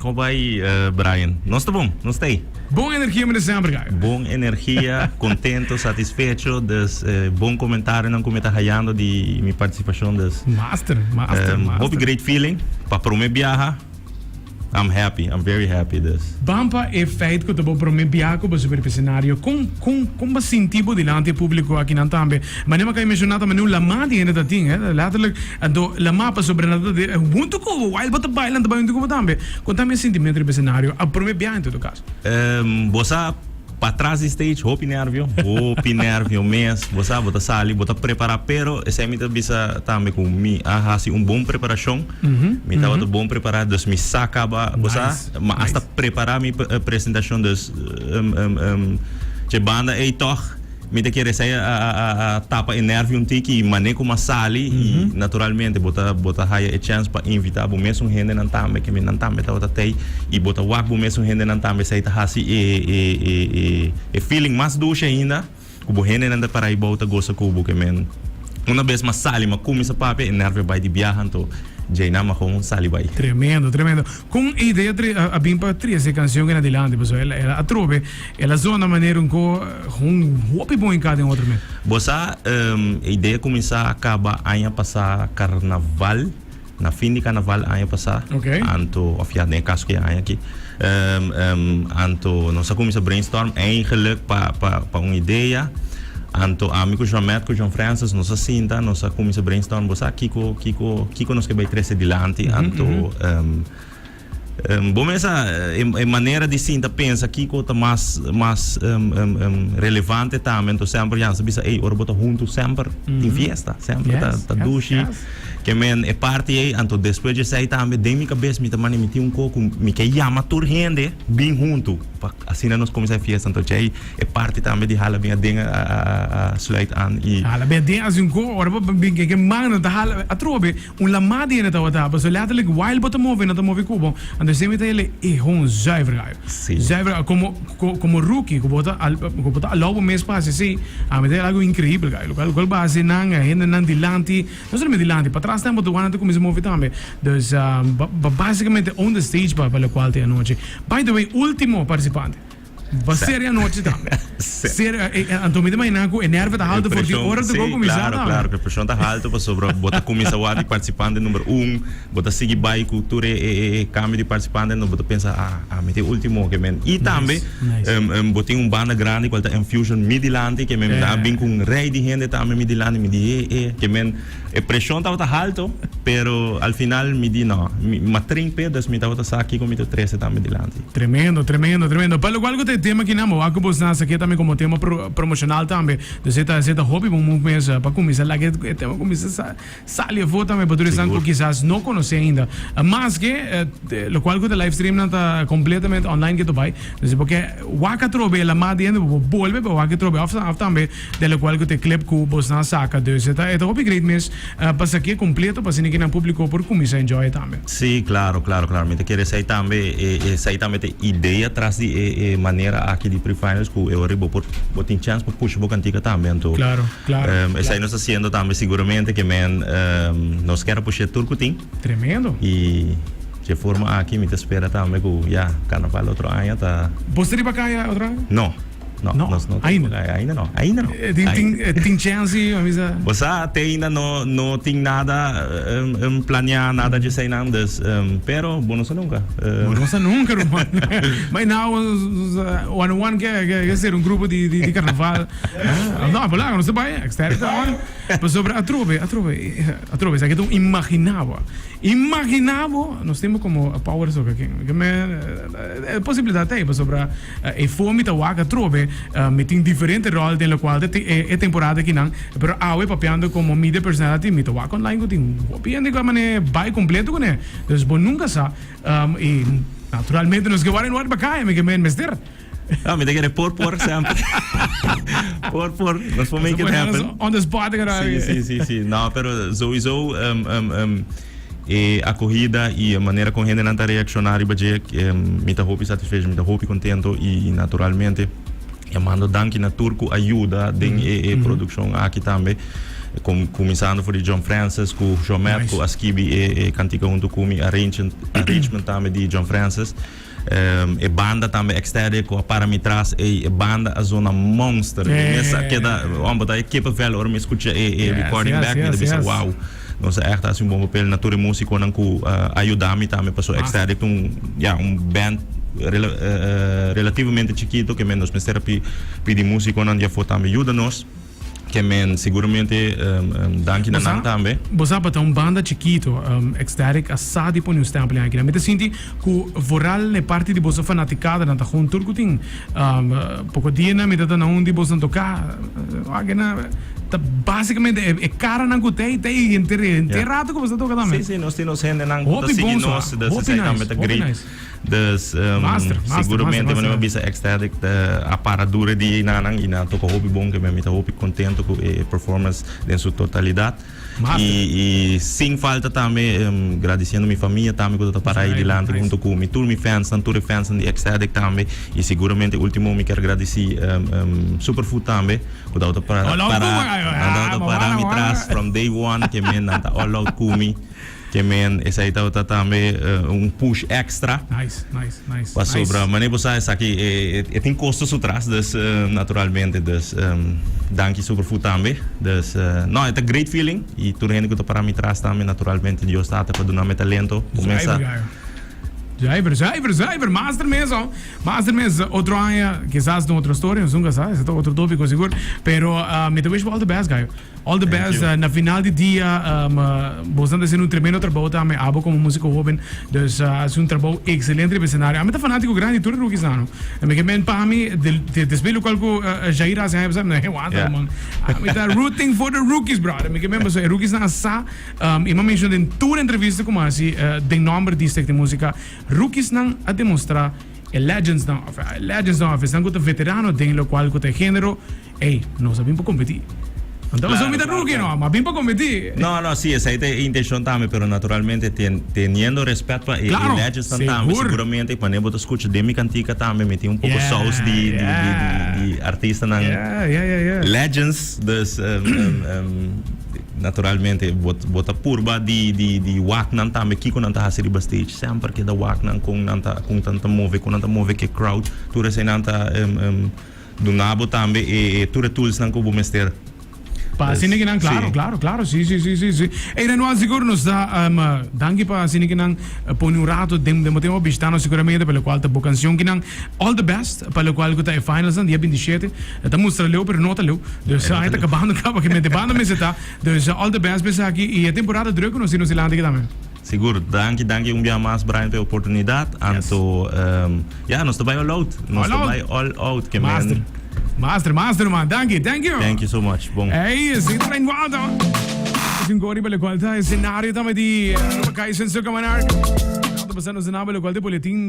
Kon bai Brian? Nos ta bon, nos ta ei. Bon energia mester semper kai. Bon energia, contento, satisfecho, dus bon comentarionan cu mi ta hayando di mi participacion, dus. Master, master, master. Hopi great feeling, pa prome biaha, I'm happy, I'm very happy, dus. Ban pa e feit cu ta bo prome biaha cu bo subi riba escenario, con, con, con bo sinti bo dilanti e publico akinan tambe? Manera mi a kai menciona ta manera un lama di hende ta tin, eh, letterlijk. Anto lama pasobra nan ta huntu ku bo, while bo ta baila nan ta bai huntu ku bo tambe. Konta mi e sintimento riba e senario a prome biaha en todo kaso. Bo sa patras di stage hopi nervio, hopi nervio mes. Bo sa bo ta sali, bo ta prepara pero esei mi ta bisa tambe ku mi a hasi un bon preparashon. Mi tabata bon prepara dus mi sa kaba, bo sa, mi a hasta prepara mi presentashon dus dje banda ei tog. Mi ta kere esei a tapa e nervio un tiki i mane ku mas sali i naturalmente bo ta bo ta haya e chèns pa invitá bo mesun hendenan tambe ke mi nan tambe tabata tei i bo ta wak bo mesun hendenan tambe esei ta hasi e e e e e feeling mas dushi ainda ku bo hendenan ta para aibou ta gosa ku bo ke men una bes mas sali mas kuminsa papia e nervio bai di biaha anto djeinan mas kon sali bai. Tremendo tremendo. Kon e idea a bin pa trese e kanshon en adelante pasobra el a atrobe el a zona manera un ko un hopi bon enka den otro mes. Bo sa e idea kuminsá kaba aña pasá karnaval, na fin di karnaval aña pasá, anto òf ya den e kaso ku e aña aki, anto nos a kuminsá brainstorm eigenlik pa pa un idea, anto ami ku Joamet ku John Francis nos a sinta nos a kuminsá brainstorm bo sa kiko kiko kiko nos ke bai trese dilanti anto Bo mesa e manera di sinta pensa kiko ta mas mas relevante tambe anto semper Jans ta bisa ey ora bo ta hunto semper tin fiesta semper ta ta dushi ke men e parti ey anto despues di esey tambe den mi kabes mi ta manda mi tin un ko ku mi ke yama tur hende bin hunto pa asina nos kuminsa e fiesta anto djey e parti tambe di hala bin aden a sluit an y. Hala bin aden hasi un ko ora bo bin ke man nan ta hala atrobe. Un lamá di hende tabata, pasobra letterlijk while bo ta move, nan ta move ku bo. Anto esei mi ta hele e hon zuiver gayo. Sí. Zuiver gayo. Komo, komo rookie, ku bo ta, ku bo ta alou bo mes pa hasi esei, ami ta hele algu inkreibel gayo. Lokual, lokual bo hasi nan, hendenan dilanti, no solamente dilanti, patras tambe bo ta wak nan ta kuminsá move tambe. Dus, ba, ba basikamente own the stage pa, pa lokual ta e anochi. By the way, ultimo partisipante. Ba ser e anochi tambe. Ser, anto mi ta imaginá ku e nervio ta haltu for di ora ta por kuminsá tambe. Klaro, klaro, e preshon ta haltu pasobra bo ta kuminsá wak di partisipante number un, bo ta sigui bai ku tur e kambio di partisipante, anto bo ta pensa, ah, ami ta e ultimo ke men. I tambe bo tin un banda grandi kual ta Enfusion mi dilanti, ke men a bin ku un rei di hende tambe mi dilanti, mi di e e, ke men e preshon tabata haltu, pero al final mi di no, mi a trin p'e, dus mi tabata sa kiko mi ta trese tambe dilanti. Tremendo, tremendo, tremendo. Pa locual cu ta e tema aki nan, bo wak cu bo sna sa tambe como tema promocional tambe. Dus e ta, e ta hopi bon move mes pa cuminsa laga e tema cuminsa sa sali afo tambe pa tur esnan cu kisas no conoce ainda. Maske locual cu ta live stream nan ta completamente online ke ta bay. Dus bo ke wak atrobe e lama di hende bo por bolbe pa wak atrobe of of tambe den locual cu ta e clip cu bo sna saca. Dus e ta, e ta hopi great mes pa saki'e completo pa asina ki nan publico por cuminsa enjoy tambe. Sí, claro, claro, claro. Mi ta kere esei tambe, e esei tambe ta e idea tras di e e manera aki di pre-finals ku e ora bo por bo tin chèns pa pusha bo kantika tambe. Anto, Claro, claro, esei nos ta hasiendo tambe siguramente ke men nos kier a push'é tur ku tin. Tremendo. I dje forma aki mi ta spera tambe ku ya, karnaval otro aña ta. Bo ta riba kaya otro aña? No. No, No, nos no ainda. Ainda, ainda no, ainda no. Tin, tin, tin chance, a misa. Bo sa, te ainda no, no tin nada um, um, planea, nada dje eseinan, dus, um, pero bo no sa nunca. Bo no sa nunca, ruman. Maar nou, one on one ke, ke, ke ser un grupo di, di, di carnaval. Ah, no, bo laga, no se bai, externo ta on. Pasobra atrobe, atrobe, atrobe, esaki ta un imaginabo. Imaginabo, nos tin como power soca ken. Ke me, e posibilidad ta ei, pasobra E for mi ta wak atrobe, mi tin diferente rol den locual ta e temporada akinan, pero awe papiando como media personality mi ta wak online cu tin hopi hende cu a mane bay completo cune. Dus bo nunca sa y naturalmente nos ke wak den wak bacaya mi ke men mester. No, mi ta kere por por semper. Por por, nos por make it happen. On the spot. Si, si, si, si. No, pero sowieso E akohida i e manera kon hendenan ta reakshoná riba dje, mi ta hopi satisfecho, mi ta hopi kontento i naturalmente e mando danki na tur ku a yuda den e produkshon aki tambe. Kuminsando for di John Francis ku Jomet ku a skibi e kantika huntu ku mi, arrangement tambe di John Francis. E banda tambe Ecstatic ku a para mi tras ey, e banda a zona monster. Mi mes a keda, homber ta e kippenvel ora mi skucha e recording back, mi ta bisa wow, nos a ègt hasi un bon papel na tur e musikonan ku a yuda mi tambe pasobra Ecstatic ta un, ya, un band relativamente chikito ke men nos mester a pidi musikonan di afó tambe yuda nos. Ke men seguramente danki na nan tambe. Bo sa pa ta un banda chikito, Ecstatic a sa di pone un stempel den aki. Mi ta sinti ku vooral na e parti di boso fanaticadanan ta gewoon tur ku tin poko dianan mi ta ta na un di bosonan toka wak na ta basicamente e karanan ku ta ei ta ei henter henter rato ku boso ta toka tambe. Si si nos tin nos hendenan ku ta sigui nos, dus esei tambe ta great. Dus seguramente wanneer mi bisa Ecstatic ta a para dure di enanan y nan a toca hopi bon ke mi ta hopi contento cu e performance den su totalidad. Y sin falta tambe gradiciendo mi famia tambe cu ta para ahi dilanti hunto cu mi tur mi fansnan, tur e fansnan di Ecstatic tambe y seguramente ultimo mi kier gradici Superfood tambe cu tabata para nan tabata para mi tras from day one ke men nan ta all out cu mi. Ke men esei tabata tambe un push extra. Nice, nice, nice. Pasobra manera bo sa esaki e tin kosto su tras, dus naturalmente dus danki Superfood tambe. Dus no e ta great feeling y tur hende ku ta para mi tras tambe naturalmente Dios tata pa duna mi talento. Zuiver gayo. Zuiver, zuiver, zuiver. Master mes ho. Master mes. Otro aña kisas ta un otro storia, nos nunca sa, ese ta otro topico sigur. Pero mi ta wish bo all the best gayo. All the best. Na final di dia bosnan ta haciendo un tremendo trabou tambe, abo como musico hoben. Dus a haci un trabou excelente riba escenario. Ami ta fanatico grandi di tur e rookies nan. Mi ke men pa mi, despues locual cu Jair a haci aña pasa, mi ta wanta man. Ami ta rooting for the rookies brother. Mi ke men pasobra e rookies nan a sa, y mi a menciona den tur entrevista cu mi a haci den nomber di Stichting Musica, rookies nan a demostra e legends nan, of legends nan, of esnan cu ta veterano den locual cu ta e genero. Ey, nos a bin pa competi. Anto Claro, mi ta claro, rookie claro. no, ma bin pa competi. No, no, sí, esei ta e intencion tambe, pero naturalmente ten, teniendo respet pa e, e Claro, legends nan tambe, sigur. seguramente wanneer bo ta scucha den mi cantica tambe, mi tin un poco Yeah, saus di, di, di, yeah. di, di artistanan Yeah, yeah, yeah, yeah. legends, dus em, em, em, naturalmente bo, bo ta purba di, di, di wak nan tambe kiko nan ta hasi riba stage, semper keda wak nan con nan ta, con nan ta move, con nan ta move ke crowd, tur esei nan ta em, em, Duna bo tambe e tur e toolsnan ku bo mester. Pa asina ki nan, claro, claro, claro, si, si, si, si, si. Ey Renoir, sigur nos ta, danki pa asina ki nan pone un rato den den bo tempo bishita nos siguramente pa locual ta bo cancion ki nan. All the best pa locual ku ta e finals nan dia 27. Ta mustra leu pero no ta leu. Dus ai ta kabando kaba ki mente banda mester ta. Dus all the best pa esaki y e temporada druk ku nos tin nos dilanti aki tambe. Sigur, danki danki un bia mas Brian pa e oportunidat. Anto ya nos ta bai all out. Nos ta bai all out ke men. Master, master, master man. Danki, thank you. Thank you so much. Bon. Ey, esei ta Brian Waldo. Tin gori pa lokual ta escenario tambe di Aruba Kaizen Soca Monarch. Ta pasando esnan pa lokual ta e boletin.